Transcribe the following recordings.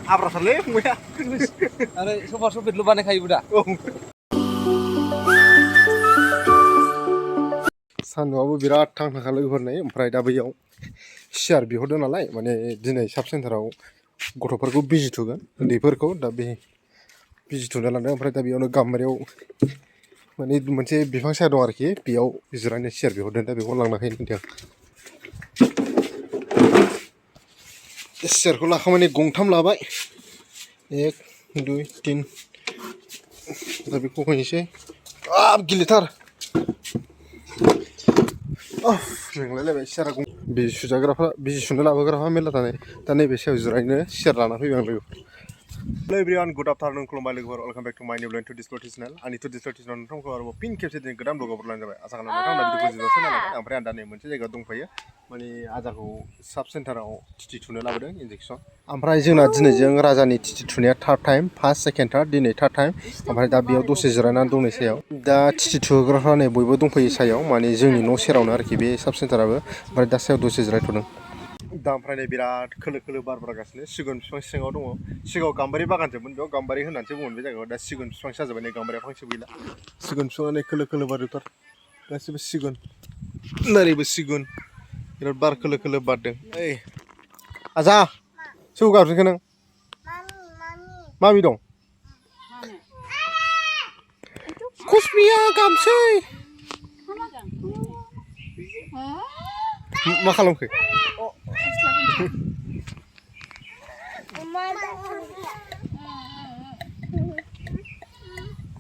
Abrasalnya ya. Ada sofa-sofa lu banyak kayu udah. Saन्दुंआबो बिराद थांखाखा लोगोफोरनाय ओमफ्राय दा बैयाव सियार बिहरदों नालाय माने दिनै साब सेन्टाराव गथ'फोरखौ बिजि थुगोन उन्दैफोरखौ दा बे बिजि थुनो लांदों ओमफ्राय दा बेयावनो गाम्बारियाव माने मोनसे बिफां साया दं आरोखि बेयाव जिरायनो सियार बिहरदों दा बेखौ लांना फैनो होनदों सियारखौ लाखांनानै गंथाम लाबाय 1 2 3 दा बेखौ होनोसै हाब गिलिरथार मेंलायलायबाय सियारा बिजि सुजाग्राफ्रा बिजि सुनो लाबोग्राफ्रा मेरला थानाय दा नैबे सायाव जिरायनो सियार लाना फैबाय आं लोगोफोर Hello everyone, good afternoon, खुलुमबाय लोगोफोर welcome back to my new vlog Todaysvlog channel आंनि Todaysvlog channel नोंथांखौ आरोबाव फिन खेबसे दिनै गोदान ब्लगाव बरायनाय जाबाय आसा खालामो नोंथांमोना भिडिअखौ जोबजासे नायलांगोन ओमफ्राय आं दा नै मोनसे जायगायाव दंफायो माने आजाखौ साब सेन्टाराव टिटि थुनो लाबोदों इन्जेक्सन ओमफ्राय जोंना दिनैजों राजानि टिटि थुनाया third time first second third दिनै थार्ड टाइम ओमफ्राय दा बेयाव दसे जिरायनानै दं नै सायाव दा टिटि थुग्राफ्रा नै बयबो दंफैयो सायाव माने जोंनि न' सेरावनो आरोखि बे साब सेन्टाराबो ओमफ्राय दा सायाव दसे जिरायथ'दों दा ओमफ्राय नै बिराद खोलो खोलो बार बारगासिनो सिगुन बिफां सिङाव दङ सिगाङाव गाम्बारि बागानजोबमोन बेयाव गाम्बारि होननानैसो बुङोमोन बे जायगायाव दा सिगुन बिफां जाजोब्बाय नै गाम्बारिया फांसे गैला सिगुन बिफाङा नै खोलो खोलो बारजोबथार गासिबो सिगुन नोरैबो सिगुन बिराद बार खोलो खोलो बारदों ओइ आजा सोर गाबज्रिखो नों मामि दं कुसमिया गाबसै मा खालामखो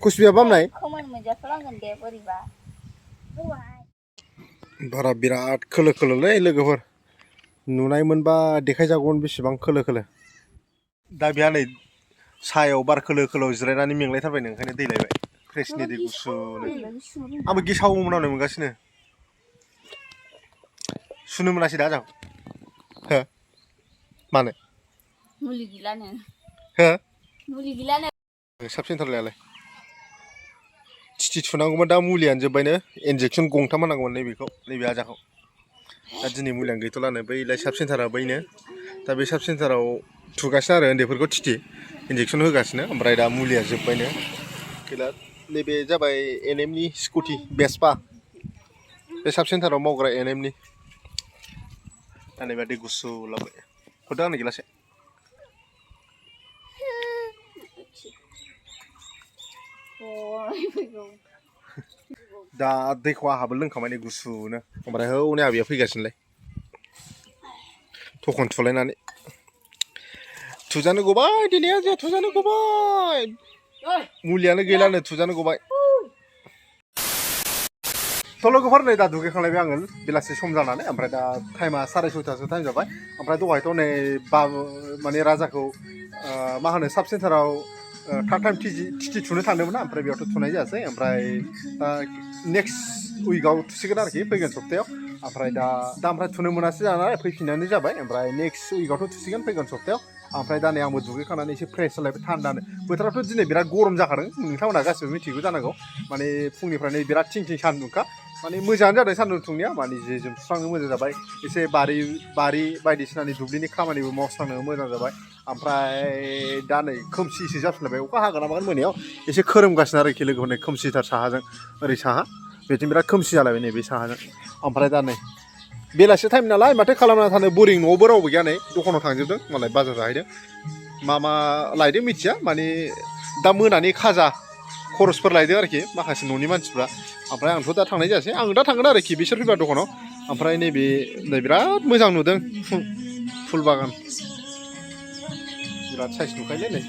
कुसबिया बामनाय बारा बिराद खोलो खोलोलै लोगोफोर नुनायमोनबा देखायजागौमोन बेसेबां खोलो खोलो दा बेहा नै सायाव बार खोलो खोलो जिरायनानै मेंलायथारबायनो ओंखायनो दै लायबाय फ्रेशनि दै गुसुनो आंबो गेसाव मोनामनाय मोनगासिनो सुनो मोनासै दा आजाखौ हो मानो मुलि गैलानो हो मुलि गैलानो साब सेन्टारलायालाय टिटि थुनांगौमोन दा मुलियानो जोब्बायनो इन्जेक्सन गंथाम होनांगौमोन नैबेखौ नैबे आजाखौ दा दिनै मुलियानो गैथ'लानो बैलाय साब सेन्टारा बैनो दा बे साब सेन्टाराव थुगासिनो आरो उन्दैफोरखौ टिटि इन्जेक्सन होगासिनो ओमफ्राय दा मुलिया जोब्बायनो गैला नैबे जाबाय एनएमनि स्कुटि बेसपा बे साब सेन्टाराव मावग्रा एनएमनि दा नैबे दै गुसु लाबाय हरदो आंनो गिलासे दा दैखौ आंहाबो लोंखांबाय गुसुनो ओमफ्राय हौनै आबैया फैगासिनोलाय थखन थुलायनानै थुजानो गबाय दिनै आजाया थुजानो गबाय मुलियानो गैलानो थुजानो गबाय थ' लोगोफोर नै दा दुगैखांलायबाय आङो बेलासि सम जानानै ओमफ्राय दा टाइमा 6:30 टाइम जाबाय ओमफ्राय दहायथ' नै माने राजाखौ मा होनो साब सेन्टाराव थार्ड टाइम टिटि थुनो थांदोंमोन ना ओमफ्राय बेयावथ' थुनाय जायासै ओमफ्राय दा नेक्स्ट उइकआव थुसिगोन आरोखि फैगोन सप्तायाव ओमफ्राय दा ओमफ्राय थुनो मोनासै जानानै फैफिननानै जाबाय ओमफ्राय नेक्स्ट उइकआवथ' थुसिगोन फैगोन सप्तायाव ओमफ्राय दा नै आंबो दुगैखांनानै एसे फ्रेस जालायबाय थान्दानो बोथोराथ' दिनै बिराद गरम जाखादों नोंथांमोना गासिबो मिथिगौ जानांगौ माने फुंनिफ्रायनो बिराद थिं थिं सान्दुंखा माने मोजाङानो जादों सान्दुं दुंनाया माने जे जोम सुस्रांनो मोजां जाबाय एसे बारि बायदिसिनानि दुब्लिनि खामानिबो मावस्रांनो मोजां जाबाय ओमफ्राय दा नै खोमसिसो जाफिनलायबाय अखा हागोन ना मागोन मोनायाव एसे खोरोमगासिनो आरोखि लोगोफोरनो खोमसिथार साहाजों ओरै साहा बेथिं बिराद खोमसि जालायबाय नैबे साहाजों ओमफ्राय दा नै बेलासि टाइम नालाय माथो खालामना थानो बोरिं न'आवबो रावबो गैया नै दखानाव थांजोबदों मालाय बाजार जाहैदों मा लायदों मिथिया माने दा मोनानि खाजा खरसफोर लायदों आरोखि माखासे न'नि मानसिफ्रा ओमफ्राय आंथ' दा थांनाय जायासै आं दा थांगोन आरोखि बिसोर फैबा दखानाव ओमफ्राय नै बिराद मोजां नुदों फुल बागान बिराद साइज नुखायोलै नै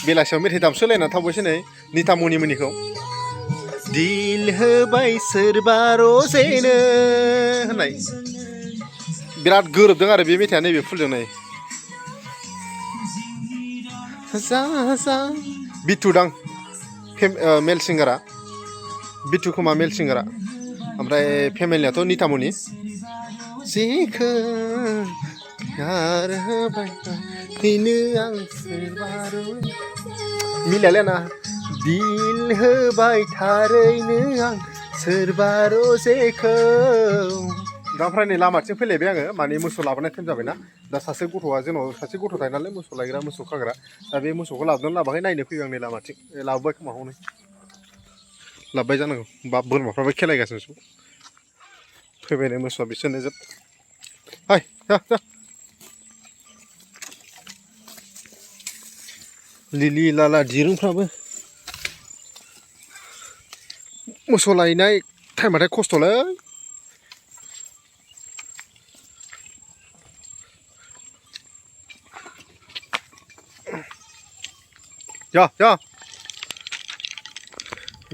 बेलासियाव मेथाइ दामसोलायना थांबायसै नै नितामनि मोननिखौ दिल होबाय सोरबा रजेनो होननाय बिराद गोरोबदों आरो बे मेथाइआ नैबे फुलजों नै बिथु दां मेल सिंगारा बिथु खोमा मेल सिंगारा ओमफ्राय फेमिलियाथ' नितामनि जेखो प्यार होबाय बेनो आं सोरबा मिलायलायना दिल होबाय थारैनो आं सोरबा रजेखौ दा ओमफ्राय नै लामाथिं फैलायबाय आङो माने मोसौ लाबोनाय टाइम जाबायना दा सासे गथ'आ जोंनाव सासे गथ' थायो नालाय मोसौ लायग्रा मोसौ खाग्रा दा बे मोसौखौ लाबोदों लाबाखै नायनो फैबाय आं नै लामाथिं लाबोबाय खोमा हनै लाबोबाय जानांगौ बा बोरमाफ्राबो खेलायगासिनोसो फैबाय नै मोसौआ बिसोरनो जोब हाय जा जा लिलि लाला दिरुंफ्राबो मोसौ लायनाय टाइमबाथाय खस्थ'लै जा जा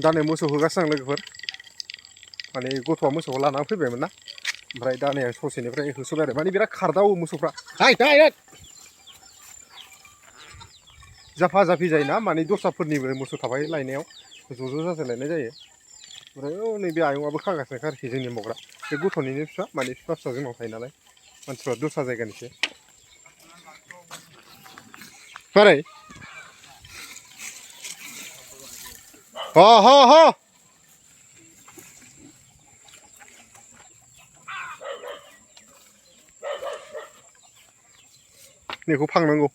दा नै मोसौ होगासिनो आं लोगोफोर माने गथ'आ मोसौखौ लानानै फैबायमोन ना ओमफ्राय दा नै आं ससेनिफ्राय होसोबाय आरो माने बिराद खारदावो मोसौफ्रा हाय हाय जाफा जाफि जायोना माने दस्राफोरनिबो मोसौ थाबाय लायनायाव ज' जाजाय लायनाय जायो ओमफ्राय नैबे आयंआबो खागासिनो आरोखि जोंनि मावग्रा बे गथ'निनो फिसा माने फिसा जोंनाव थायो नालाय मानसिफ्रा दस्रा जायगानिसो मारै ह ह ह नैखौ फांनांगौ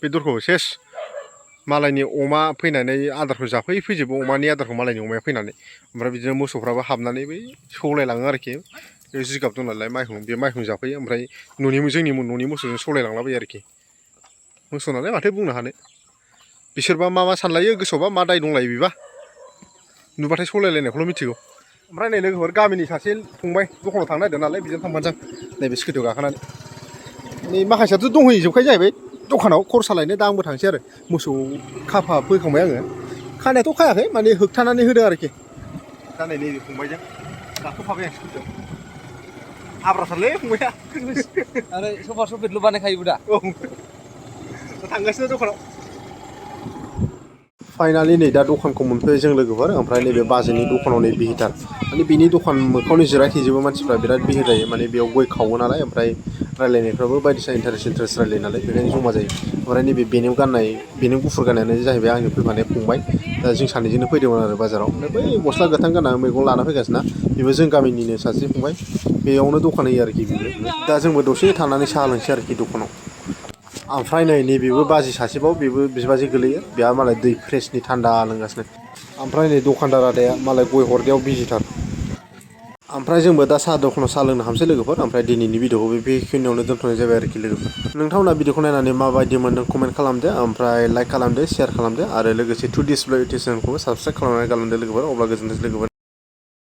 बेदरखौ सेस मालायनि अमा फैनानै आदारखौ जाफैजोबो अमानि आदारखौ मालायनि अमाया फैनानै ओमफ्राय बिदिनो मोसौफ्राबो हाबनानै बै सौलायलाङो आरोखि बे जिगाब दं नालाय माइहुं बे माइहुं जाफैयो ओमफ्राय जोंनि न'नि मोसौजों सौलायलांलाबायो आरोखि मोसौ नालाय माथो बुंनो हानो बिसोरबा मा सानलायो गोसोआवबा मा दाय दंलायो बेबा नुबाथाय सौलायलायनायखौल' मिथिगौ ओमफ्राय नै लोगोफोर गामिनि सासे फंबाय दखानाव थांनो नागिरदों नालाय बिजों थांफानोसै आं नैबे स्कुटियाव गाखोनानै माने माखासेयाथ' दंहैजोबखायो जाहैबाय दखानाव खरसा लायनो दा आंबो थांसै आरो मोसौ खाफा फैखांबाय आङो खानायाथ' खायाखै माने होबथानानै होदों आरोखि दा नै नैबे फंबायजों गाखोफाबाय आं स्कुटियाव आब्राथारलै फंबाया आरो सफा सफिटल' बानायखायोबो दा औ थांगासिनो दखानाव फाइनालि नै दा दखानखौ मोनफैबाय जों लोगोफोर ओमफ्राय नैबे बाजैनि दखानाव नै बिहिथार माने बिनि दखान मोखाङावनो जिरायहैजोबो मानसिफ्रा बिराद बिहिर जायो माने बेयाव गय खावो नालाय ओमफ्राय रायलायनायफ्राबो बायदिसिना इन्टारेस्ट रायलायो नालाय बेखायनो जमा जायो ओमफ्राय नैबे बेनि गुफुर गाननायानो जाहैबाय आंनि फैफानाय फंबाय दा जों सानैजोंनो फैदोंमोन आरो बाजाराव ओमफ्राय बै गस्ला गोथां गानना मैगं लाना फैगासिनो बेबो जों गामिनिनो सासे फंबाय बेयावनो दखान होयो आरोखि बेबो दा जोंबो दसे थानानै साहा लोंसै आरोखि दखानाव ओमफ्राय नै नैबेबो बाजै सासेबाव बेबो बिबाजै गोलैयो बेहा मालाय दै फ्रेसनि थान्दा लोंगासिनो ओमफ्राय नै दखानदार आदाया मालाय गय हरनायाव बिजिथार ओमफ्राय जोंबो दा साहा दखानाव साहा लोंनो हाबसै लोगोफोर ओमफ्राय दिनैनि भिडिअखौ बेखिनियावनो दोनथ'नाय जाबाय आरोखि लोगोफोर नोंथांमोना भिडिअखौ नायनानै माबायदि मोन्दों कमेन्ट खालामदो ओमफ्राय लाइक खालामदो शेयार खालामदो आरो लोगोसे टुडेसभ्लग इउटिउब चेनेलखौबो साबस्क्राइब खालामनानै गालांदो लोगोफोर अब्ला गोजोनथोंसै लोगोफोर